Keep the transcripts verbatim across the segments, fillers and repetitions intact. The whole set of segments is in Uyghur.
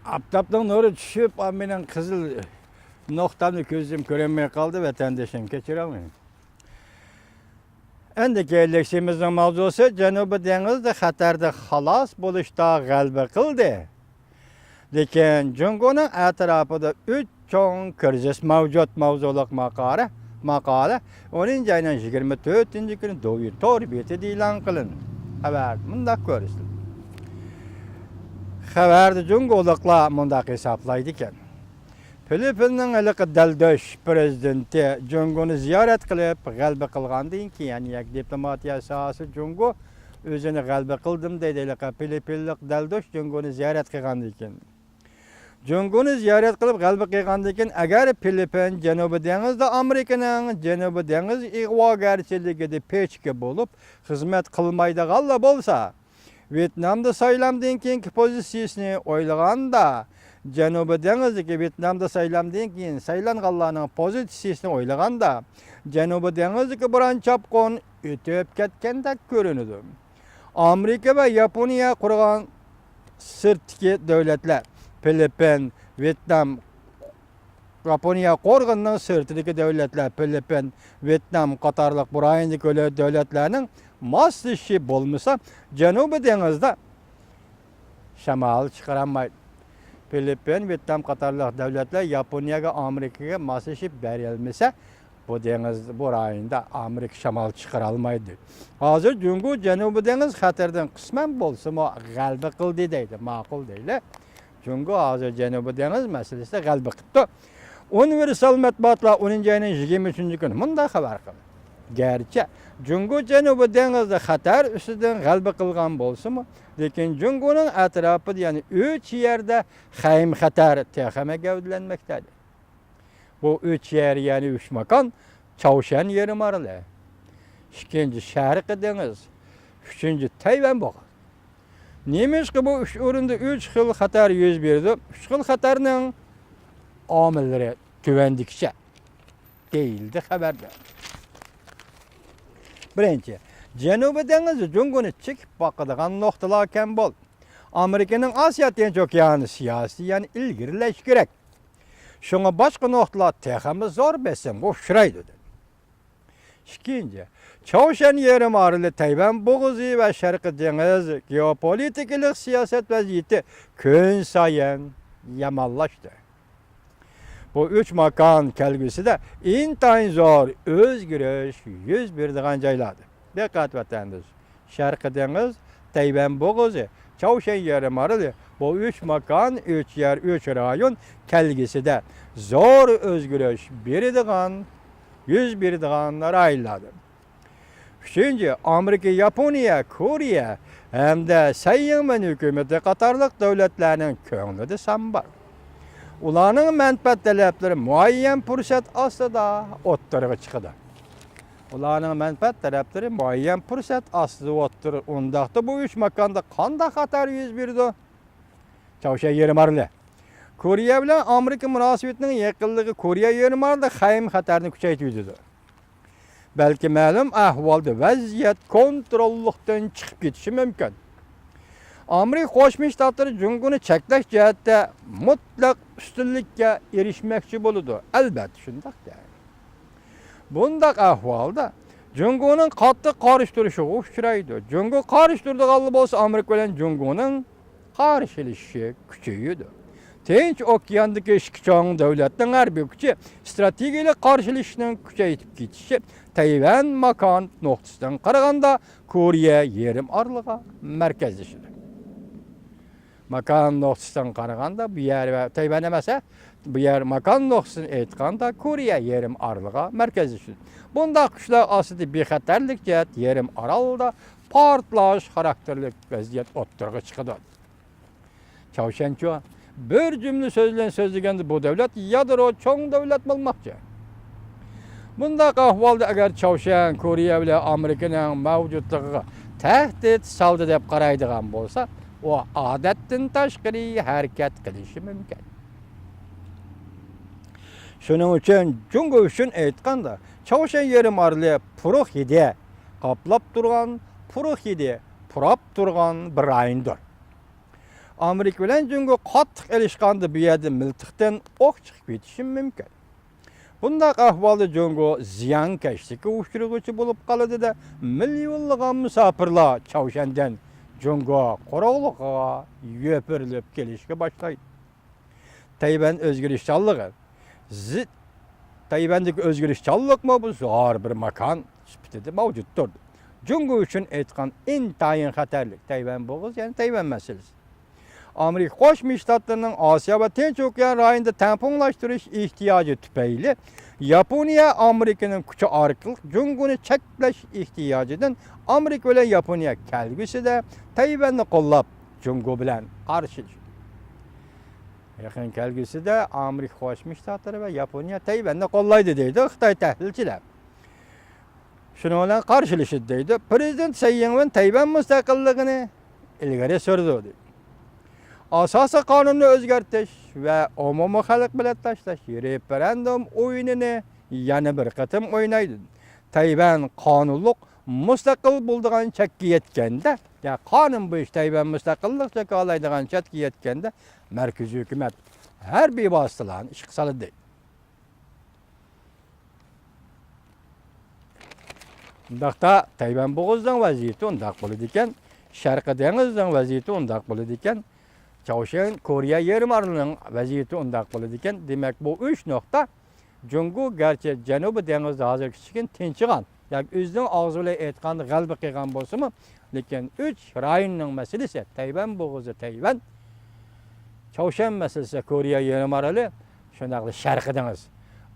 ئاپتاپنىڭ نۇرى چۈشۈپ، مېنىڭ قىزىل نۇقتامنى كۆزۈم كۆرەلمەي قالدى، ۋەتەندىشىم، كەچۈرەلمەيمەن. ئەمدىكى لېكسىيىمىزنىڭ ماۋزۇسى جەنۇبىي دېڭىزدا خەتەردىن خالاس بولۇشتا غەلىبە قىلدى. لېكىن جۇڭگونىڭ ئەتراپىدا ئۈچ چوڭ كىرىزىس مەۋجۇت ماۋزۇلۇق ماقالە، ماقالە ئونىنچى ئاينىڭ يىگىرمە تۆتىنچى كۈنى دوۋيى تور بېتىدە ئېلان قىلىندى. خەۋەردە مۇنداق كۆرسىتىلدى. خەۋەردە جۇڭگولۇقلار مۇنداق ھېسابلايدىكەن. فىلىپپىننىڭ ھېلىقى دەلدۆش پىرېزىدېنتى جۇڭگونى زىيارەت قىلىپ، غەلىبە قىلغاندىن كېيىن، يەنى دىپلوماتىيە ساھەسى جۇڭگو ئۆزىنى غەلىبە قىلدىم دەيدۇ، ھېلىقى فىلىپپىنلىق دەلدۆش جۇڭگونى زىيارەت قىلغاندىن كېيىن. جۇڭگونى زىيارەت قىلىپ غەلىبە قىلغاندىن كېيىن، ئەگەر فىلىپپىن جەنۇبىي دېڭىزدا ئامېرىكىنىڭ جەنۇبىي دېڭىز ئىغۋاگەرچىلىكىدە پېچىكى بولۇپ خىزمەت قىلمايدىغانلا بولسا، ۋيېتنامدا سايلامدىن كېيىنكى پوزىتسىيىسىنى ئويلىغاندا، جەنۇبىي دېڭىزدىكى، ۋيېتنامدا سايلامدىن كېيىن سايلانغانلارنىڭ پوزىتسىيىسىنى ئويلىغاندا، جەنۇبىي دېڭىزدىكى بوران چاپقۇن ئۆتۈپ كەتكەندەك كۆرۈنىدۇ. ئامېرىكا ۋە ياپونىيە قۇرغان سىرتتىكى دۆلەتلەر، فىلىپپىن، ۋيېتنام، ياپونىيە قورغىنىنىڭ سىرتىدىكى دۆلەتلەر، فىلىپپىن، ۋيېتنام قاتارلىق بۇ رايوندىكى دۆلەتلەرنىڭ ماسلىشىشى بولمىسا، جەنۇبىي دېڭىزدا شامال چىقىرالمايدۇ. فىلىپپىن، ۋيېتنام قاتارلىق دۆلەتلەر ياپونىيەگە، ئامېرىكىگە ماسلىشىپ بېرەلمىسە، بۇ دېڭىز، بۇ رايوندا ئامېرىكا شامال چىقىرالمايدۇ. ھازىر جۇڭگو جەنۇبىي دېڭىز خەتىرىدىن قىسمەن بولسىمۇ غەلىبە قىلدى دەيدۇ. ماقۇل دەيلى. جۇڭگو ھازىر جەنۇبىي دېڭىز مەسىلىسىدە غەلىبە قىپتۇ. ئۇنىۋېرسال مەتبۇئاتلار ئونىنچى ئاينىڭ يىگىرمە ئۈچىنچى كۈنى مۇنداق خەۋەر قىلدى. گەرچە جۇڭگو جەنۇبىي دېڭىزدا خەتەر ئۈستىدىن غەلىبە قىلغان بولسىمۇ، لېكىن جۇڭگونىڭ ئەتراپىدا يەنە ئۈچ يەردە خەۋپ خەتەر تېخىمۇ گەۋدىلەنمەكتە. بۇ ئۈچ يەر، يەنى ئۈچ ماكان، چاۋشيەن يېرىم ئارىلى، ئىككىنچى شەرقىي دېڭىز، ئۈچىنچى تەيۋەن بوغۇزى. نېمىشقا بۇ ئۈچ ئورۇندا ئۈچ خىل خەتەر يۈز بېرىدۇ؟ ئۈچ خىل خەتەرنىڭ ئامىللىرى تۆۋەندىكىچە دېيىلدى خەۋەردە. بىرىنچى، جەنۇبىي دېڭىزدا جۇڭگونى چېكىپ باقىدىغان نۇقتىلار كەم بولدى. ئامېرىكىنىڭ ئاسىيا تىنچ ئوكيانى سىياسىتى يەنە ئىلگىرىلەش كېرەك. شۇڭا باشقا نۇقتىلار تېخىمۇ زور بېسىمغا ئۇچرايدۇ، دېدى. ئىككىنچى، چاۋشيەن يېرىم ئارىلى، تەيۋەن بوغۇزى ۋە شەرقىي دېڭىز گېئوپولىتىكىلىق سىياسەت ۋەزىيىتى كۈنسايىن يامانلاشتى. بۇ ئۈچ ماكان كەلگۈسىدە ئىنتايىن زور ئۆزگىرىش يۈز بېرىدىغان جايلاردۇر. دىققەت ۋەتەندىشى! شەرقىي دېڭىز، تەيۋەن بوغۇزى، چاۋشيەن يېرىم ئارىلى، بۇ ئۈچ ماكان، ئۈچ يەر، ئۈچ رايون كەلگۈسىدە زور ئۆزگىرىش بېرىدىغان، يۈز بېرىدىغان رايونلاردۇر. ئۈچىنچى، ئامېرىكا، ياپونىيە، كورېيە ھەمدە سەييىڭمېن ھۆكۈمىتى قاتارلىق دۆلەتلەرنىڭ كۆڭلىدە سان بار. ئۇلارنىڭ مەنپەئەت تەلەپلىرى مۇئەييەن پۇرسەت ئاستىدا ئوتتۇرىغا چىقىدۇ. ئۇلارنىڭ مەنپەئەت تەلەپلىرى مۇئەييەن پۇرسەت ئاستىدا ئوتتۇرا-، ئۇنداقتا بۇ ئۈچ ماكاندا قانداق خەتەر يۈز بېرىدۇ؟ چاۋشيەن يېرىم ئارىلى. كورېيە بىلەن ئامېرىكا مۇناسىۋىتىنىڭ يېقىنلىقى كورېيە يېرىم ئارىلىدا خەۋپ خەتەرنى كۈچەيتىۋېتىدۇ. بەلكى مەلۇم ئەھۋالدا ۋەزىيەت كونتروللۇقتىن چىقىپ كېتىشى مۇمكىن. ئامېرىكا قوشما شتاتلىرى جۇڭگونى چەكلەش جەھەتتە مۇتلەق ئۈستۈنلۈككە ئېرىشمەكچى بولىدۇ. ئەلۋەتتە شۇنداق. بۇنداق ئەھۋالدا جۇڭگونىڭ قاتتىق قارشى تۇرۇشىغا ئۇچرايدۇ. جۇڭگو قارشى تۇرىدىغانلا بولسا، ئامېرىكا بىلەن جۇڭگونىڭ قارشىلىشىشى كۈچىيىدۇ. تىنچ ئوكياندىكى ئىككى چوڭ دۆلەتنىڭ ھەربىي كۈچى، ئىستراتېگىيەلىك قارشىلىشىشنىڭ كۈچەيتىپ كېتىشى تەيۋەن ماكان نۇقتىسىدىن قارىغاندا كورېيە يېرىم ئارىلىغا مەركەزلىشىدۇ. ماكان نۇقتىسىدىن قارىغاندا بۇ يەر ۋە تەيۋەن ئەمەس، ھە؟ بۇ يەر ماكان نۇقتىسىدىن ئېيتقاندا كورېيە يېرىم ئارىلىغا مەركەزلىشىدۇ. بۇنداق كۈچلەر ئاستىدا بىخەتەرلىك جەھەت يېرىم ئارالدا پارتلاش خاراكتېرلىك ۋەزىيەت ئوتتۇرىغا چىقىدۇ. چاۋشيەنچۇ بىر جۈملە سۆز بىلەن سۆزلىگەندە، بۇ دۆلەت يادرو چوڭ دۆلەت بولماقچى. بۇنداق ئەھۋالدا ئەگەر چاۋشيەن كورېيە بىلەن ئامېرىكىنىڭ مەۋجۇتلۇقىغا تەھدىت سالدى دەپ قارايدىغان بولسا، ئۇ ئادەتتىن تاشقىرى ھەرىكەت قىلىشى مۇمكىن. شۇنىڭ ئۈچۈن جۇڭگو ئۈچۈن ئېيتقاندا، چاۋشيەن يېرىم ئارىلى پۇرۇق ھىدى قاپلاپ تۇرغان، پۇرۇق ھىدى پۇراپ تۇرغان بىر رايوندۇر. ئامېرىكا بىلەن جۇڭگو قاتتىق ئېلىشقاندا، بۇ يەردە مىلتىقتىن ئوق چىقىپ كېتىشى مۇمكىن. بۇنداق ئەھۋالدا جۇڭگو زىيانكەشلىككە ئۇچرىغۇچى بولۇپ قالىدۇ-دە، مىليونلىغان مۇساپىرلار چاۋشيەندىن جۇڭگو قۇرۇقلۇقىغا يوپۇرۇلۇپ كېلىشكە باشلايدۇ. تەيۋەن ئۆزگىرىشچانلىقى، زىت تەيۋەندىكى ئۆزگىرىشچانلىقمۇ بۇ زور بىر ماكان سۈپىتىدە مەۋجۇت تۇرىدۇ. جۇڭگو ئۈچۈن ئېيتقان ئىنتايىن خەتەرلىك تەيۋەن بوغۇزى، يەنى تەيۋەن مەسىلىسى. ئامېرىكا قوشما شتاتلىرىنىڭ ئاسىيا ۋە تىنچ ئوكيان رايونىدا تەڭپۇڭلاشتۇرۇش ئېھتىياجى تۈپەيلى، ياپونىيە ئامېرىكىنىڭ كۈچى ئارقىلىق جۇڭگونى چەكلەش ئېھتىياجىدىن ئامېرىكا بىلەن ياپونىيە كەلگۈسىدە تەيۋەننى قوللاپ، جۇڭگو بىلەن قارشىلىشىدۇ. يېقىن كەلگۈسىدە ئامېرىكا قوشما شتاتلىرى ۋە ياپونىيە تەيۋەننى قوللايدۇ، دەيدۇ خىتاي تەھلىلچىلەر. شۇنىڭ بىلەن قارشىلىشىدۇ، دەيدۇ. پىرېزىدېنت سەي يىڭۋېن تەيۋەن مۇستەقىللىقىنى ئىلگىرى سۈرىدۇ، دەيدۇ. ئاساسىي قانۇننى ئۆزگەرتىش ۋە ئومۇمىي خەلق بېلەت تاشلاش رېفېرېندۇم ئويۇنىنى يەنە بىر قېتىم ئوينايدۇ. تەيۋەن قانۇنلۇق مۇستەقىل بولىدىغان چەككە يەتكەندە، يا قانۇن بويىچە تەيۋەن مۇستەقىللىق جاكارلايدىغان چەككە يەتكەندە، مەركىزىي ھۆكۈمەت ھەربىي ۋاسىتىلەرنى ئىشقا سالىدۇ. ئۇنداقتا تەيۋەن بوغۇزىنىڭ ۋەزىيىتى ئۇنداق بولىدىكەن، شەرقىي دېڭىزنىڭ ۋەزىيىتى ئۇنداق بولىدىكەن، چاۋشيەن، كورېيە يېرىم ئارىلىنىڭ ۋەزىيىتى ئۇنداق بولىدىكەن. دېمەك، بۇ ئۈچ نۇقتا جۇڭگو گەرچە جەنۇبىي دېڭىزدا ھازىرقى كىچىككىنە تىنچىغان، ياكى ئۆزىنىڭ ئاغزى بىلەن ئېيتقاندا غەلىبە قىلغان بولسىمۇ، لېكىن ئۈچ رايوننىڭ مەسىلىسى، تەيۋەن بوغۇزى، تەيۋەن، چاۋشيەن مەسىلىسى، كورېيە يېرىم ئارىلى، شۇنداقلا شەرقىي دېڭىز.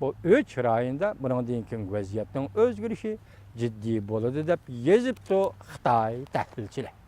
بۇ ئۈچ رايوندا بۇنىڭدىن كېيىنكى ۋەزىيەتنىڭ ئۆزگىرىشى جىددىي بولىدۇ، دەپ يېزىپتۇ خىتاي تەھلىلچىلەر.